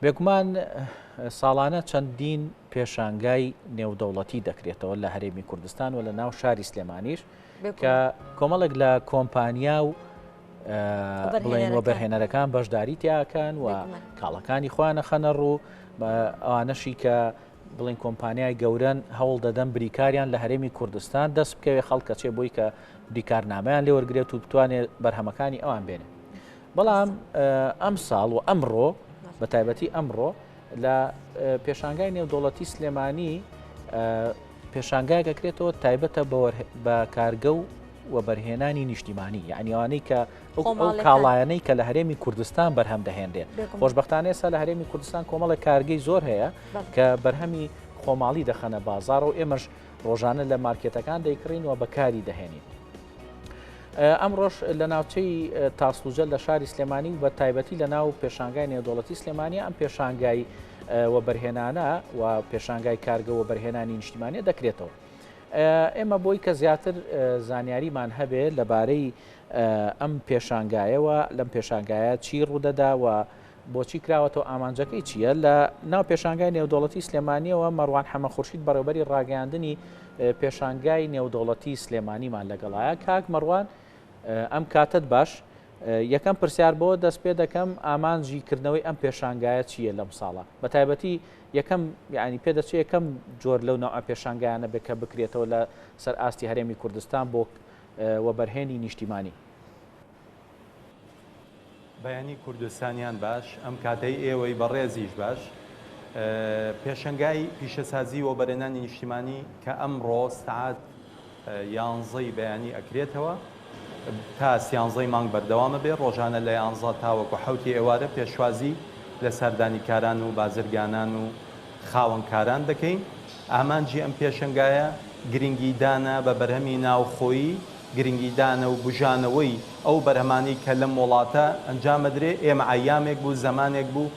بێگومان ساڵانە چەندین پێشانگای نێودەوڵەتی دەکرێتەوە لە هەرێمی کوردستان و لە ناو شاری سلێمانیش کە کۆمەڵێک لە کۆمپانیا و بڵێن وەبەرهێنەرەکان بەشداری تیاکەن و کاڵەکانی خۆیان نەخەنە ڕوو ئەوانەشی کە بڵین کۆمپانیای گەورەن هەوڵ دەدەن بریکاریان لە هەرێمی کوردستان دەست بکەوێ خەڵکەچێ بۆی کە بریکارنامەیان لێوەرگێت و بتوانێت بەرهەمەکانی ئەوان بێنێ. بەڵام ئەم ساڵ و ئەمڕۆ بە تایبەتی ئەمڕۆ لە پێشانگای نێودەوڵەتی سلێمانی پێشانگایەک ئەکرێتەوە تایبەتە بە کارگە و وەبەرهێنانی نیشتیمانی یعنی ئەوانەی کە ئەو کاڵایانەی کە لە هەرێمی کوردستان بەرهەم دەهێنرێت خۆشببختانە ئێستا لە هەرێمی کوردستان کۆمەڵێک کارگەی زۆر هەیە کە بەرهەمی خۆماڵی دەخەنە بازار و ئێمەش ڕۆژانە لە مارکێتەکان دەیکڕین و بەکاری دەهێنین. ئەمڕۆش لە ناوچەی تاسڵوجە لە شاری سلێمانی و بە تایبەتی لە ناو پێشانگای نێودەوڵەتی سلێمانی ئەم پێشانگای وەبەرهێنانە و پێشانگای کارگە وەبەرهێنانی نیشتیمانە دەکرێتەوە. ئێمە بۆی کە زیاتر زانیاریمان هەبێ لەبارەی ئەم پێشانگایەوە لەم پێشانگایە چی ڕوودەدا و بۆچی کراوەتەوە ئامانجەکەی چییە؟ لە ناو پێشانگای نێودەوڵەتی سلێمانیەوە مەڕوان حەمە خورشید بەڕێوبەری ڕاگەیاندنی پێشانگای نێودەوڵەتی سلێمانیمان لەگەڵایە کاک مەڕوان ئەم کاتت باش یەکەم پرسیار بۆ دەست پێ دەکەم ئامانجی کردنەوەی ئەم پێشانگایە چییە لەم ساڵە بە تایبەتی یەکەم یعنی پێدەچێت یەکەم جۆر لەو نەوە پێشانگایانە بێت کە بکرێتەوە لە سەر ئاستی هەرێمی کوردستان بۆ وەبەرهێنی نیشتیمانی. بەیانی کوردستانیان باش، ئەم کاتەی ئێوەی بەڕێزیش باش. پێشەنگای پیشەسازی وەبەرهێنانی نیشتیمانی کە ئەمڕۆ سەعات یانزەی بەیانی ئەکرێتەوە تا سیانزەی مانگ بەردەوام ئەبێ، ڕۆژانە لە یانزە تاوەکو حەوتی ئێوارە پێشوازی لە سەردانیکاران و بازرگانان و خاوەنکاران دەکەین. ئامانجی ئەم پێشەنگایە گرنگیدانە بە بەرهەمی ناوخۆیی، گرنگیدانە و بوژانەوەی ئەو بەرهەمانەی کە لەم وڵاتە ئەنجامەدرێ، ئێمە عەیامێک بوو، زەمانێک بوو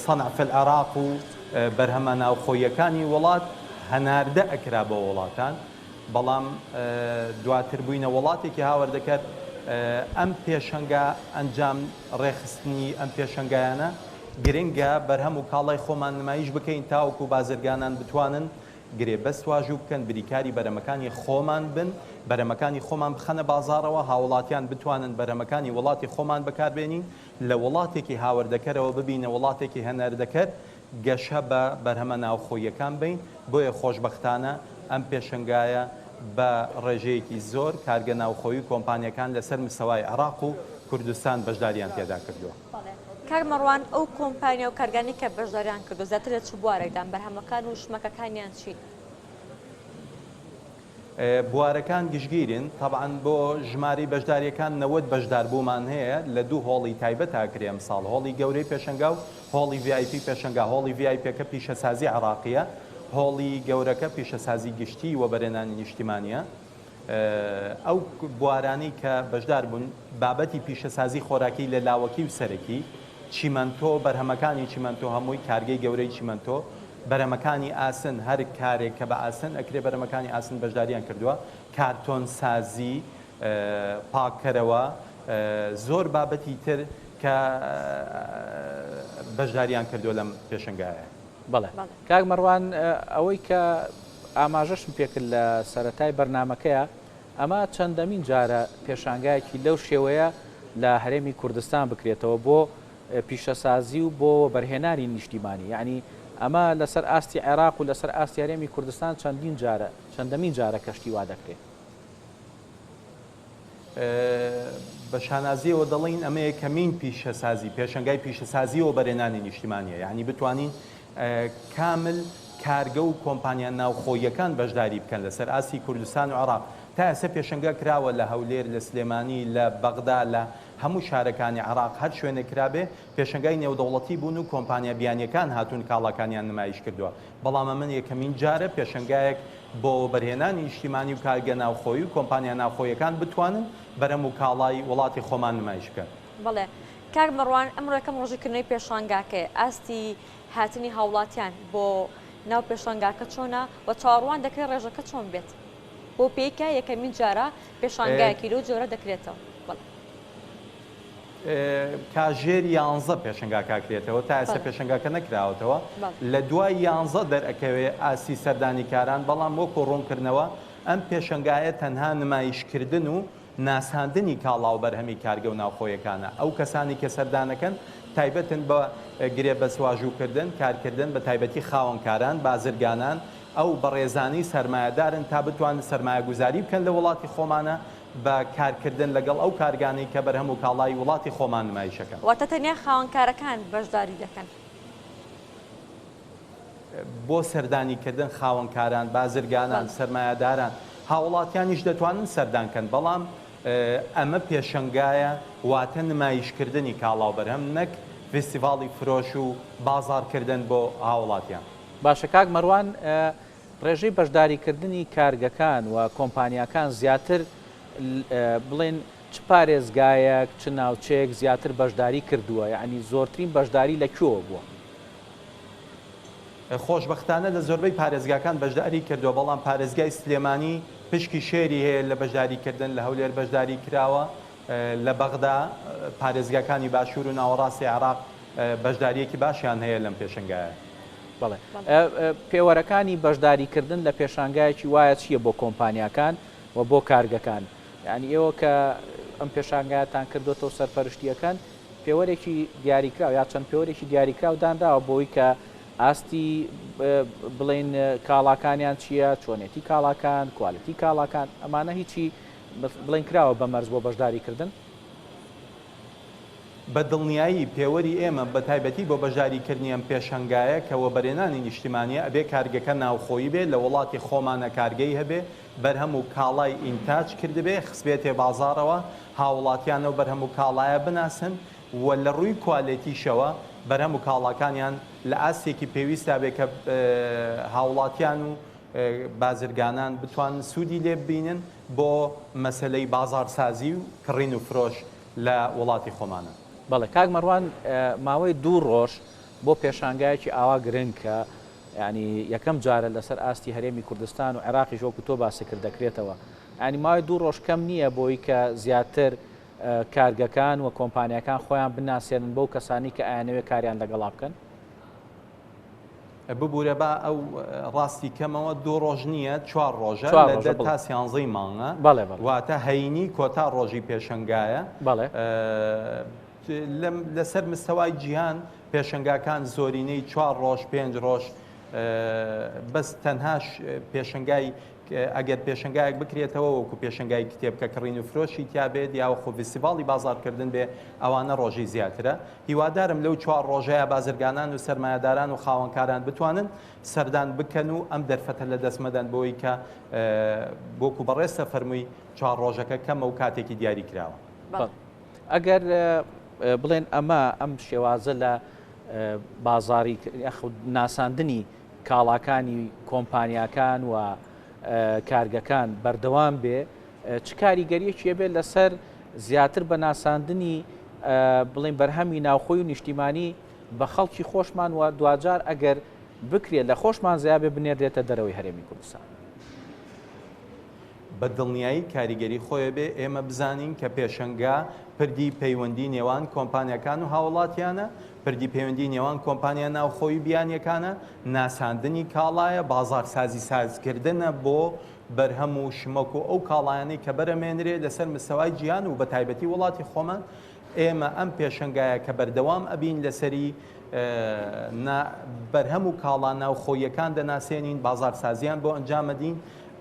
صنع فی العراق و بەرهەمە ناوخۆییەکانی وڵات هەناردە ئەکرا بۆ وڵاتان، بەڵام دواتر بووینە وڵاتێکی هاوردەکەر، ئەم پێشەنگا ئەنجام ڕێکخستنی ئەم پێشەنگایانە گرنگە، بەرهەم و کاڵای خۆمان نمایش بکەین تاوەکو بازرگانان بتوانن گرێبەست واژوو بکەن، بریکاری بەرەمەکانی خۆمان بن، بەرەمەکانی خۆمان بخەنە بازاڕەوە، هاوڵاتیان بتوانن بەرهەمەکانی وڵاتی خۆمان بەکاربێنین، لە وڵاتێکی هاوردەکەرەوە ببینە وڵاتێکی هەناردەکەر، گەشە بە بەرهەمە ناوخۆییەکان بەین، بۆیە خۆشبەختانە ئەم پێشەنگایە بە ڕێژەیەکی زۆر کارگە ناوخۆیی و کۆمپانیەکان لەسەر مستەوای عێراق و کوردستان بەشداریان تێدا کردووە. کاک مەڕوان ئەو کۆمپانیا و کارگانەی کە بەشداریان کردووە زیاتر لە چ بوارێکدان، بەرهەمەکان و شمەکەکانیان چین؟ بوارەکان گشتگیرن، تەبعەن بۆ ژمارەی بەشدارییەکان 90 بەشداربوومان هەیە لە دوو هۆڵی تایبەت ئاکرێ ئەمساڵ، هۆڵی گەورەی پێشەنگا و هۆڵی VIP پێشەنگا، هۆڵی VIP ەکە پیشەسازی عێراقییە، هۆڵی گەورەکە پیشەسازی گشتیی وەبەرهێنانی نیشتیمانییە. ئەو بوارانەی کە بەشدار بوون، بابەتی پیشەسازی خۆراکی لە لاوەکی و سەرەکی، چیمەنتۆ، بەرهەمەکانی چیمەنتۆ هەمووی، کارگەی گەورەی چیمەنتۆ، بەرهەمەکانی ئاسن، هەر کارێک کە بە ئاسن ئەکرێ بەرهەمەکانی ئاسن بەشداریان کردووە، کارتۆنسازی، پاککەرەوە، زۆر بابەتی تر کە بەشداریان کردووە لەم پێشەنگایە. بەڵێ کاک مەڕوان ئەوەی کە ئاماژەشم پێکرد لە سەرەتای بەرنامەکەیا ئەمە چەندەمین جارە پێشانگایەکی لەو شێوەیە لە هەرێمی کوردستان بکرێتەوە بۆ پیشەسازی و بۆ وەبەرهێنانی نیشتیمانی یەعنی ئەمە لەسەر ئاستی عێراق و لەسەر ئاستی هەرێمی کوردستان چەندین جارە چەندەمین جارە کەشتی وا دەکرێ. بە شانازیەوە دەڵێین ئەمە یەکەمین پیشەسازی پێشەنگای پیشەسازی وەبەرهێنانی نیشتیمانیە یانی بتوانین کامل کارگە و کۆمپانیا ناوخۆییەکان بەشداری بکەن لەسەر ئاستی کوردستان و عێراق تا ئێستا پێشەنگا کراوە لە هەولێر لە سلێمانی لە بەغدا لە هەموو شارەکانی عێراق هەر شوێنێک کرابێ پێشەنگای نێودەوڵەتی بوون و کۆمپانیا بیانیەکان هاتوون کاڵاکانیان نمایش کردووە بەڵام ئەمە یەکەمین جارە پێشەنگایەک بۆ وەبەرهێنانی نیشتیمانی و کارگە ناوخۆیی و کۆمپانیا ناوخۆییەکان بتوانن بەرهەم و کاڵای وڵاتی خۆمان نمایش بکەن. بەڵێ کاک مەڕوان ئەمڕۆ یەکەم ڕۆژی کردنەوەی پێشانگاکەیە، ئاستی هاتنی هاوڵاتیان بۆ ناو پێشانگاکە چۆنە و چاوەڕوان دەکرێت ڕێژەکە چۆن بێت بەو پێیەی کە یەکەمین جارە پێشانگایەکی لەو جۆرە دەکرێتەوە؟ بەڵێ. کاژێر یانزە پێشەنگاکە ئەکرێتەوە، تا ئێستا پێشەنگاکە نەکراوەتەوە، لە دوای یانزە دەرئەکەوێ ئاستی سەردانیکاران، بەڵام وەکو ڕوونکردنەوە ئەم پێشەنگایە تەنها نمایشکردن و ناساندنی کاڵا و بەرهەمی کارگە و ناوخۆیەکانە، ئەو کەسانەی کە سەردانەکەن تایبەتن بە گرێبەست واژووکردن، کارکردن، بە تایبەتی خاوەنکاران، بازرگانان، ئەو بەڕێزانەی سەرمایەدارن تا بتوانن سەرمایەگوزاری بکەن لە وڵاتی خۆمانە بە کارکردن لەگەڵ ئەو کارگانەی کە بەرهەم و کاڵای وڵاتی خۆمان نمایشەکەن. واتە تەنیا خاوەنکارەکان بەشداری دەکەن؟ بۆ سەردانیکردن خاوەنکاران، بازرگانان، سەرمایەداران، هاوڵاتیانیش دەتوانن سەردان کەن، بەڵام ئەمە پێشەنگایە واتە نمایشکردنی کاڵا و بەرهەم نەک ڤیستیڤاڵی فرۆش و بازاڕکردن بۆ هاوڵاتیان. باشە کاک مەروان ڕێژەی بەشداریکردنی کارگەکان و کۆمپانیاکان زیاتر بڵێن چ پارێزگایەک چ ناوچەیەک زیاتر بەشداری کردووە یەعنی زۆرترین بەشداری لە کوێوە بووە؟ خۆشبەختانە لە زۆربەی پارێزگاکان بەشداری کردووە، بەڵام پارێزگای سلێمانی پشکی شێری هەیە لە بەشداریکردن، لە هەولێر بەشداری کراوە، لە بەغدا، پارێزگاکانی باشوور و ناوەڕاستی عێراق بەشدارییەکی باشیان هەیە لەم پێشەنگایە. بەڵێ. پێوەرەکانی بەشداریکردن لە پێشانگایەکی وایە چییە بۆ کۆمپانیاکان و بۆ کارگەکان؟ یانی ئێوە کە ئەم پێشانگایەتان کردۆتەوە سەرپەرشتییەکەن، پێوەرێکی دیاریکراو یا چەند پێوەرێکی دیاریکراو دانراوە بۆی کە ئاستی بڵێین کاڵاکانیان چییە، چۆنێتی کاڵاکان، کوالێتی کاڵاکان، ئەمانە هیچی بڵێین کراوە بە مەرج بۆ بەشداریکردن؟ بە دڵنیایی پێوەری ئێمە بە تایبەتی بۆ بەشداریکردنی ئەم پێشەنگایە کە وەبەرهێنانی نیشتیمانیە ئەبێ کارگەکە ناوخۆیی بێ لە وڵاتی خۆمانە کارگەی هەبێ بەرهەم و کاڵای ئینتاج کردبێ خسبێتێ بازاڕەوە هاوڵاتیان ئەو بەرهەم و کاڵایە بناسن و لە ڕووی کوالێتیشەوە بەرهەم و کاڵاکانیان لە ئاستێکی پێویستا بێ کە هاوڵاتیان و بازرگانان بتوانن سوودی لێ ببینن بۆ مەسەلەی بازاڕسازی و کڕین و فرۆش لە وڵاتی خۆمانە. بەڵێ کاک مەروان ماوەی دوو ڕۆژ بۆ پێشانگایەکی ئاوا گرنگ کە یانی یەکەم جارە لەسەر ئاستی هەرێمی کوردستان و عێراقیش وەکو تۆ باست کرد دەکرێتەوە یانی ماوەی دوو ڕۆژ کەم نییە بۆی کە زیاتر کارگەکان و کۆمپانیاکان خۆیان بناسێنن بەو کەسانی کە ئایانەوێ کاریان لەگەڵا بکەن؟ ببورە با ئەو ڕاستی کەمەوە دوو ڕۆژ نییە چوار ڕۆژە لە دە تا سیانزەی مانگە واتە هەینی کۆتا ڕۆژی پێشەنگایە لەسەر مستەوای جیهان پێشەنگاکان زۆرینەی چوار ڕۆژ پێنج ڕۆژ بەس تەنهاش پێشەنگای ئەگەر پێشەنگایەک بکرێتەوە وەکو پێشەنگای کتێب کە کڕین و فرۆشی تیا بێت یاوەخۆ ڤیستیڤاڵی بازاڕکردن بێ ئەوانە ڕۆژی زیاترە هیوادارم لەو چوار ڕۆژەیا بازرگانان و سەرمایەداران و خاوەنکاران بتوانن سەردان بکەن و ئەم دەرفەتە لەدەست مەدەن بۆی کە وەکو بەڕێزتە فەرمووی چوار ڕۆژەکە کەمە و کاتێکی دیاری کراوە. ئەگەر بڵێن ئەمە ئەم شێوازە لە بازاڕی یاخود ناساندنی کاڵاکانی کۆمپانیاکان و کارگەکان بەردەوام بێ چ کاریگەریەکی ئەبێت لەسەر زیاتر بە ناساندنی بڵێن بەرهەمی ناوخۆی و نیشتیمانی بە خەڵکی خۆشمان و دواجار ئەگەر بکرێت لە خۆشمان زیابێ بنێردرێتە دەرەوەی هەرێمی کوردستان. بە دڵنیایی کاریگەری خۆی ئەبێ، ئێمە بزانین کە پێشەنگا پردی پەیوەندی نێوان کۆمپانیاکان و هاوڵاتیانە، پردی پەیوەندی نێوان کۆمپانیا ناوخۆیی و بیانیەکانە، ناساندنی کاڵایە، بازاڕسازی سازکردنە بۆ بەرهەم و شمەک و ئەو کاڵایانەی کە بەرەمێنرێ لەسەر مستەوای جیهان و بەتایبەتی وڵاتی خۆمان، ئێمە ئەم پێشەنگایە کە بەردەوام ئەبین لەسەری نا بەرهەم و کاڵا ناوخۆییەکان دەناسێنین، بازاڕسازیان بۆ ئەنجامەدین،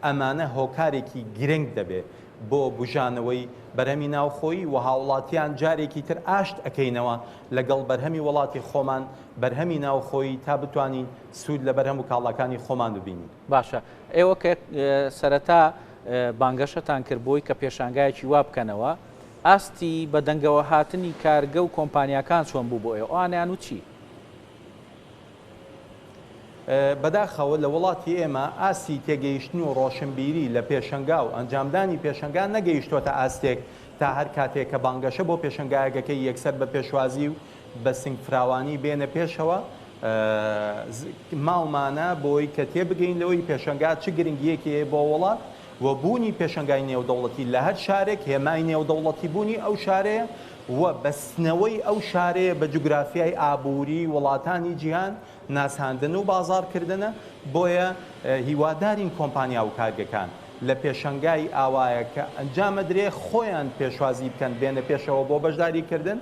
ئەمانە هۆکارێکی گرنگ دەبێ بۆ بوژانەوەی بەرهەمی ناوخۆیی و هاوڵاتیان جارێکی تر ئاشت ئەکەینەوە لەگەڵ بەرهەمی وڵاتی خۆمان، بەرهەمی ناوخۆیی تا بتوانین سوود لە بەرهەم و کاڵاکانی خۆمان ببینین. باشە ئێوە کە سەرەتا بانگەشەتان کرد بۆی کە پێشانگایەکی وا بکەنەوە، ئاستی بەدەنگەوە هاتنی کارگە و کۆمپانیاکان چۆن بوو بۆ ئێوە؟ ئەوانیان وت چی؟ بەداخەوە لە وڵاتی ئێمە ئاستی تێگەیشتن و ڕۆشنبیری لە پێشەنگا و ئەنجامدانی پێشەنگا نەگەیشتۆتە ئاستێک تا هەر کاتێک کە بانگەشە بۆ پێشەنگایەکەکەی یەکسەر بە پێشوازی و بە سنگ فراوانی بێنە پێشەوە ماومانە بۆی کە تێبگەین لەوەی پێشەنگا چ گرنگیەکی هەیە بۆ وڵات. و بوونی پێشەنگای نێودەوڵەتی لە هەر شارێک هێمای نێودەوڵەتی بوونی ئەو شارەیە و بەستنەوەی ئەو شارەیە بە جوگرافیای ئابووری وڵاتانی جیهان ناساندن و بازاڕکردنە، بۆیە هیوادارین کۆمپانیا و کارگەکان لە پێشەنگای ئاوایە کە ئەنجامەدرێ خۆیان پێشوازی بکەن بێنە پێشەوە بۆ بەشداری کردن،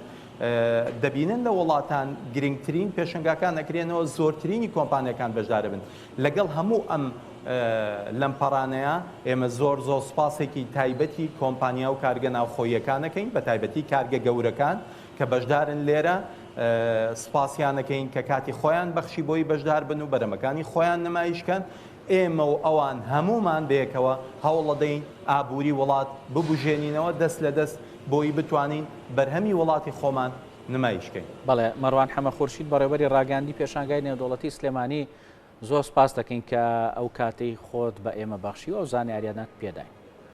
دەبینن لە وڵاتان گرنگترین پێشەنگاکان ئەکرێنەوە زۆرترینی کۆمپانیاکان بەشدارەبن لەگەڵ هەموو ئەم لەمپەڕانەیە ئێمە زۆر زۆر سوپاسێکی تایبەتی کۆمپانیا و کارگە ناوخۆییەکان ئەکەین بەتایبەتی کارگە گەورەکان کە بەشدارن لێرە سوپاسیان ئەکەین کە کاتی خۆیان بەخشی بۆی بەشدار بن و بەرەمەکانی خۆیان نمایش کەن ئێمە و ئەوان هەموومان بەیەکەوە هەوڵەدەین ئابووری وڵات ببوژێنینەوە دەست لە دەست بۆی بتوانین بەرهەمی وڵاتی خۆمان نمایش کەین. بەڵێ، مەروان حەمە خورشید بەڕێوبەری ڕاگەیاندنی پێشانگای نێودەوڵەتی سلێمانی زۆر سپاست دەکەین کە ئەو کاتەی خۆت بە ئێمە بەخشی و ئەو زانیاریانەت پێداین.